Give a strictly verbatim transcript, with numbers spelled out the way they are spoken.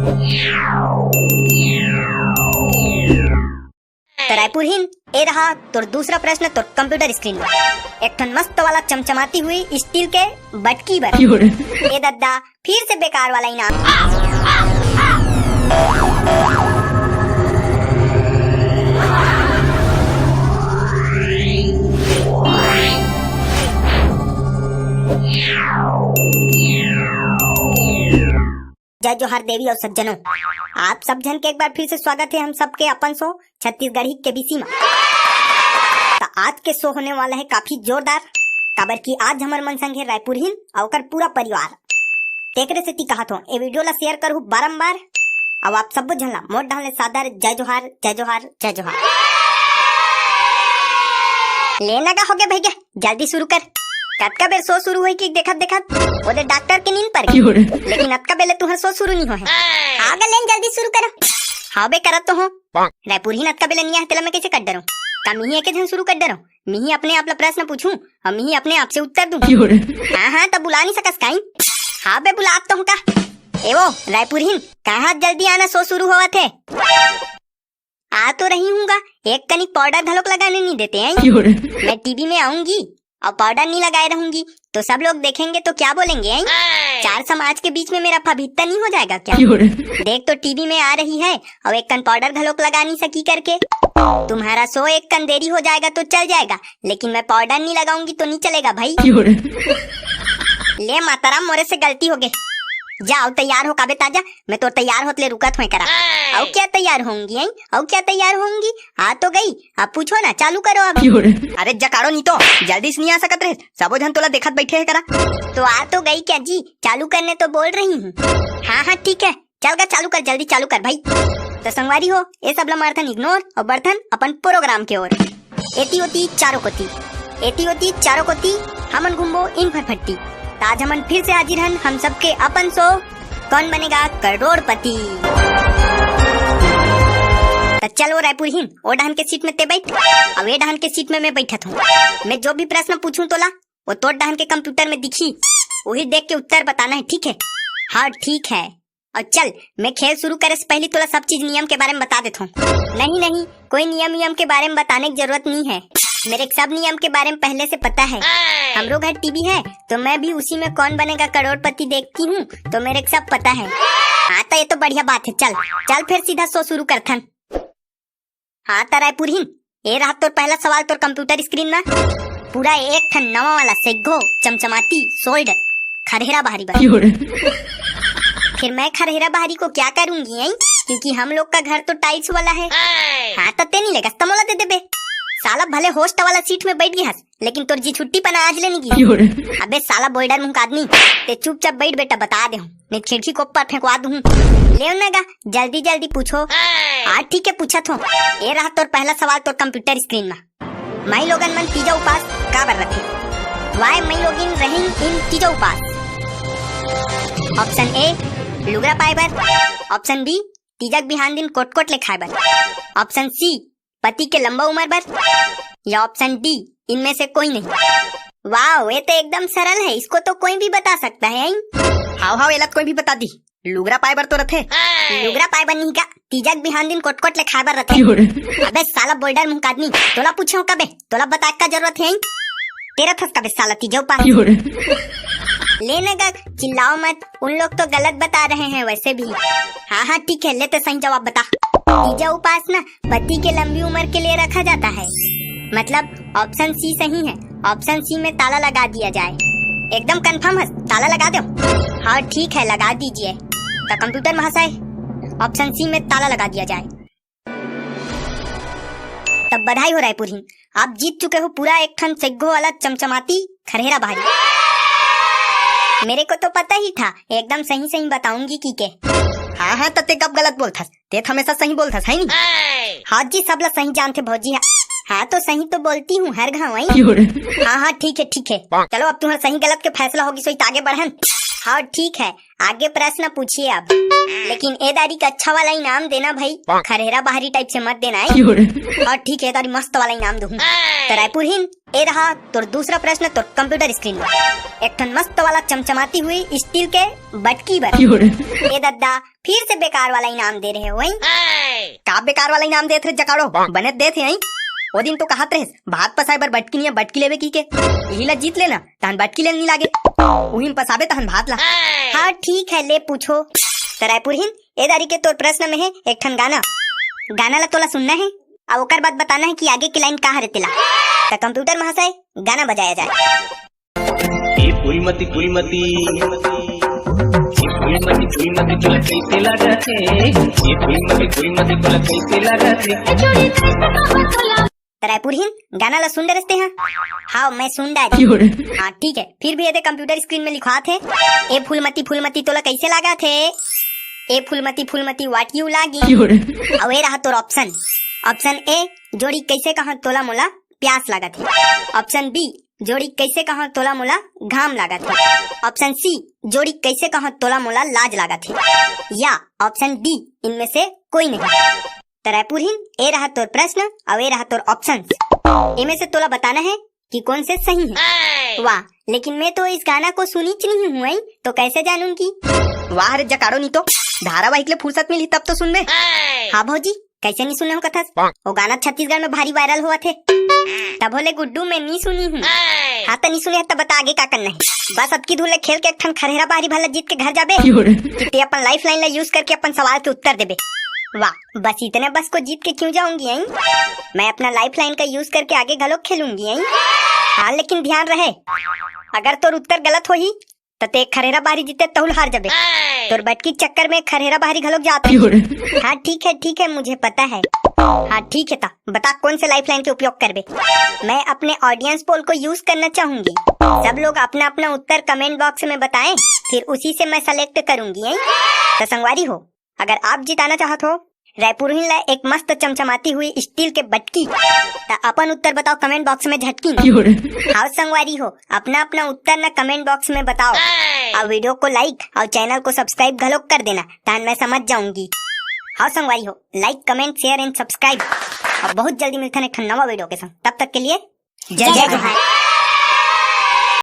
तो रायपुर हिन, ए रहा तोर दूसरा प्रश्न तोर कंप्यूटर स्क्रीन में। एक ठन मस्त वाला चमचमाती हुई स्टील के बटकी बर। ए दद्दा, फिर से बेकार वाला इनाम। जय जोहार देवी अउ सज्जनों, आप सब झन के एक बार फिर से स्वागत है हम सबके अपन शो छत्तीसगढ़ी केबीसी में। त आज के शो होने वाला है काफी जोरदार, काबर कि आज हमर मन संग है रायपुर हिन अउ ओकर पूरा परिवार। तेकरे सेती कहत हों, ए वीडियो ला शेयर करहू बारंबार, अउ आप सब झन ला मोर डहन ले सादर जय जोहार, जय जोहार, जय जोहार। ले न गा, होगे भइया, जल्दी शुरू कर। कतका बेर शो शुरू होई कि देखत देखत ओदे डॉक्टर के नींद पर गे। लेकिन अतका बेले तुहर शो शुरू नहीं होहे। हाव गा, लेन जल्दी शुरू करो। हाव बे, करत तो हों। रायपुर हिन अतका बेले नहीं आए, तेला मैं कैसे कर डरूं? का मिही एके झन शुरू कर डरूं? मिही अपने आप ला प्रश्न पूछूं अउ मिही अपने आप से उत्तर दूं। हाँ हाँ, त बुला नहीं सकस काई? हाव बे, बुलात तो हों का। ए वो रायपुर हिन, कहाँ जल्दी आना, शो शुरू होवत हे। आ तो रही हूँ गा, एक कनिक पाउडर घलोक लगाने नहीं देते हैं। मैं टीवी में आऊंगी अउ पाउडर नहीं लगाए रहूंगी तो सब लोग देखेंगे तो क्या बोलेंगे हैं? चार समाज के बीच में मेरा फभित्ता नहीं हो जाएगा क्या? देख तो टीवी में आ रही है अउ एक कन पाउडर घलोक लगा नहीं सकी करके। तुम्हारा शो एक कन देरी हो जाएगा तो चल जाएगा, लेकिन मैं पाउडर नहीं लगाऊंगी तो नहीं चलेगा भाई। ले माताराम, मोरे से गलती होगे। जा अउ तैयार हो काबे ताजा, मैं तो तैयार होत ले रुकत हों करा। अउ क्या तैयार होंगी, हैं? अउ क्या तैयार होंगी? आ तो गई, अब पूछो ना, चालू करो अब। अरे जकाड़ो नहीं तो, जल्दी से नहीं आ सकत रहे, सबो झन तोला देखत बैठे है करा। तो आ तो गई क्या जी, चालू करने तो बोल रही हूँ। हाँ हाँ ठीक है, चल गा, चालू कर, जल्दी चालू कर भाई। तो संगवारी हो, ए सब ला मारथन इग्नोर अउ बढ़थन अपन प्रोग्राम के ओर। एती ओती चारों कोती, एती ओती चारों कोती, हमन घूमबो इन फरफट्टी। त आज हमन फिर से हाजिर हन हम सबके अपन शो कौन बनेगा करोड़पति। त चल वो रायपुर हिन, ओ डहन के सीट में ते बैठ, अउ ए डहन के सीट में मैं बैठत हों। मैं जो भी प्रश्न पूछूं तोला, वो तोर डहन के कंप्यूटर में दिखी, वही देख के उत्तर बताना है, ठीक है? हाँ ठीक है। अउ चल, मैं खेल शुरू करे से पहली तोला सब चीज नियम के बारे में बता देत हों। नहीं नहीं, कोई नियम नियम के बारे में बताने की जरूरत नहीं है, मेरे सब नियम के बारे में पहले से पता है। हमरो घर टीवी है तो मैं भी उसी में कौन बनेगा करोड़पति देखती हूँ, तो मेरे सब पता है। हाँ तो ये तो बढ़िया बात है, चल चल फिर सीधा शो शुरू करथन। हाँ त रायपुर हिन, ए रहा तोर पहला सवाल तोर कंप्यूटर स्क्रीन में। पूरा एक ठन नवा वाला सेग्गो चमचमाती सोल्ड खरहेरा बहारी बर। फिर मैं खरहेरा बहारी को क्या करूंगी, हैं? क्योंकि हम लोग का घर तो टाइल्स वाला है। हाँ त ते नहीं लेगस त मोला दे देबे। साला भले होस्ट वाला सीट में बैठ गे हस, लेकिन तोर जी छुट्टी पना आज ले नहीं गी। अबे साला बोल्डर मुंह का आदमी, ते चुपचाप बैठ बेटा, बता दे हूँ, नहीं खिड़की को ऊपर फेंकवा दूँ। ले ना गा, जल्दी जल्दी पूछो। हाँ ठीक है, पूछत हों। ए रहा तोर पहला सवाल तोर कंप्यूटर स्क्रीन में। माई लोगन मन तीजा उपास काबर रथे? Why माई लोगिन रहिन इन तीजा उपास? ऑप्शन ए, लुगरा पाए बर। ऑप्शन बी, तीजक बिहान दिन कोटकोट ले खाए बर। ऑप्शन सी, पति के लंबा उम्र बर। या ऑप्शन डी, इनमें से कोई नहीं। वाओ, ये तो एकदम सरल है, इसको तो कोई भी बता सकता है, हैं? हाव हाव, एला तो कोई भी बता दी, लुगरा पाए बर तो रथे। लुगरा पाए बर नहीं का, तीजक बिहान दिन कोटकोट ले खाए बर रथे। अबे साला बोल्डर मुंह का आदमी, तोला पूछे हों कबे, तोला बताए का जरूरत है, हैं? तेरा थस कबे साला तीजा उपास। ले ना गा, चिल्लाओ मत, उन लोग तो गलत बता रहे हैं वैसे भी। हाँ हाँ ठीक है, ले ते सही जवाब बता। तीजा उपास ना पति के लंबी उम्र के लिए रखा जाता है, मतलब ऑप्शन सी सही है, ऑप्शन सी में ताला लगा दिया जाए। एकदम कंफर्म है, ताला लगा दो? हाँ ठीक है, लगा दीजिए। तो कंप्यूटर महाशय, ऑप्शन सी में ताला लगा दिया जाए। तब बधाई हो रायपुर हिन, आप जीत चुके हो पूरा एक ठन सेग्गो वाला चमचमाती खरहेरा बहारी। मेरे को तो पता ही था एकदम सही सही बताऊंगी की के। हाँ हाँ, त ते कब गलत बोलथस, ते त हमेशा सही बोलथस, है नी? हाँ जी, सब ला सही जानथे भौजी। हाँ तो सही तो बोलती हूँ हर घाव, हैं? हाँ हाँ ठीक है ठीक है, चलो अब तुम्हारा सही गलत के फैसला होगी, सोई त आगे बढ़न। हाँ ठीक है, आगे प्रश्न पूछिए अब, लेकिन ए दारी के अच्छा वाला इनाम देना भाई, खरेरा बाहरी टाइप से मत देना है। हाँ ठीक है, ए दारी मस्त वाला इनाम दूँ। तो रायपुरहीन, ए रहा तोर दूसरा प्रश्न तोर कंप्यूटर स्क्रीन में, एक ठन मस्त वाला चमचमाती हुई स्टील के बटकी बर। ए दद्दा, फिर से बेकार वाला इनाम दे रहे हो वहीं। का बेकार वाला इनाम देत रे जकाड़ो? बने देत हे। ओ दिन तो कहत रहे भात पसाए बर बटकी नहीं है, बटकी लेवे की के, यही ला जीत लेना, तहन बटकी लेन नहीं लागे, उही में पसाबे तहन भात ला। हाँ ठीक है, ले पूछो। तो रायपुरहीन, ए दारी के तोर प्रश्न में है एक ठन गाना, गाना ला तोला सुनना है, अब ओकर बाद बताना है कि आगे की लाइन का हरे तेला। तो कंप्यूटर महाशय, गाना बजाया जाए। ए फूलमती, फूलमती, ए फूलमती, फूलमती, तोला कैसे लागत हे? ए फूलमती, फूलमती, तोला कैसे लागत हे? तो रायपुरहीन, गाना ला सुन डरते हैं? हाँ, मैं सुन डारी। हाँ ठीक है, फिर भी एदे कंप्यूटर स्क्रीन में लिखवात हे, ए फूलमती, फूलमती, तोला कैसे लागत हे? ए फूलमती, फूलमती, what you लागी? अउ ए रहा तोर ऑप्शन, ऑप्शन ए, जोड़ी कैसे कहा तोला मोला प्यास लागत हे। ऑप्शन बी, जोड़ी कैसे कहा तोला मोला घाम लागत हे। ऑप्शन सी, जोड़ी कैसे कहा तोला मोला लाज लागत हे। या ऑप्शन डी, इनमें से कोई नहीं। तो रायपुरहीन, ए रहा तोर प्रश्न अउ ए रहा तोर ऑप्शन, इनमें से तोला बताना है कि कौन से सही है। वाह, लेकिन मैं तो इस गाना को सुनी च नहीं हूँ, तो कैसे जानूंगी? वाह रे जकाड़ो, नहीं तो धारावाहिक ले फुर्सत मिली तब तो सुनबे। हाँ भौजी, कैसे नहीं सुने हो कथस? वो गाना छत्तीसगढ़ में भारी वायरल हुआ थे, तब होले गुड्डू मैं नहीं सुनी हूँ। हाँ तो नहीं सुने तब बता आगे का करना है। बस अतकी धूल ले खेल के एक ठन खरेरा बाहरी भला जीत के घर जाबे कि ते अपन लाइफलाइन ला यूज करके अपन सवाल के उत्तर देबे। वाह, बस इतने बस को जीत के क्यों जाऊंगी, हैं? मैं अपना लाइफलाइन का यूज करके आगे घलो खेलूंगी, हैं? हाँ, लेकिन ध्यान रहे, अगर तोर उत्तर गलत होही, त ते खरेरा बाहरी जीते तहुल हार जाबे। तोर बटकी के चक्कर में खरेरा बाहरी घलोक जात रही। हाँ, ठीक है, ठीक है, मुझे पता है। हाँ, ठीक है, ता बता कौन से लाइफलाइन के उपयोग करबे? मैं अपने ऑडियंस पोल को यूज करना चाहूंगी। सब लोग अपना अपना उत्तर कमेंट बॉक्स में बताएं, फिर उसी से मैं सेलेक्ट करूंगी, हैं? तो संगवारी हो, अगर आप जिताना चाहत हो रायपुरहीन ला एक मस्त चमचमाती हुई स्टील के बटकी, त अपन उत्तर बताओ कमेंट बॉक्स में झटकी। हाँ संगवारी हो, अपना अपना उत्तर ना कमेंट बॉक्स में बताओ, और वीडियो को लाइक और चैनल को सब्सक्राइब घलोक कर देना, तान मैं समझ जाऊंगी। हाँ संगवारी हो, लाइक, कमेंट, शेयर एंड सब्सक्राइब। और बहुत जल्दी मिलते हैं एक ठन नवा वीडियो के संग, तब तक के लिए जय जय जोहार।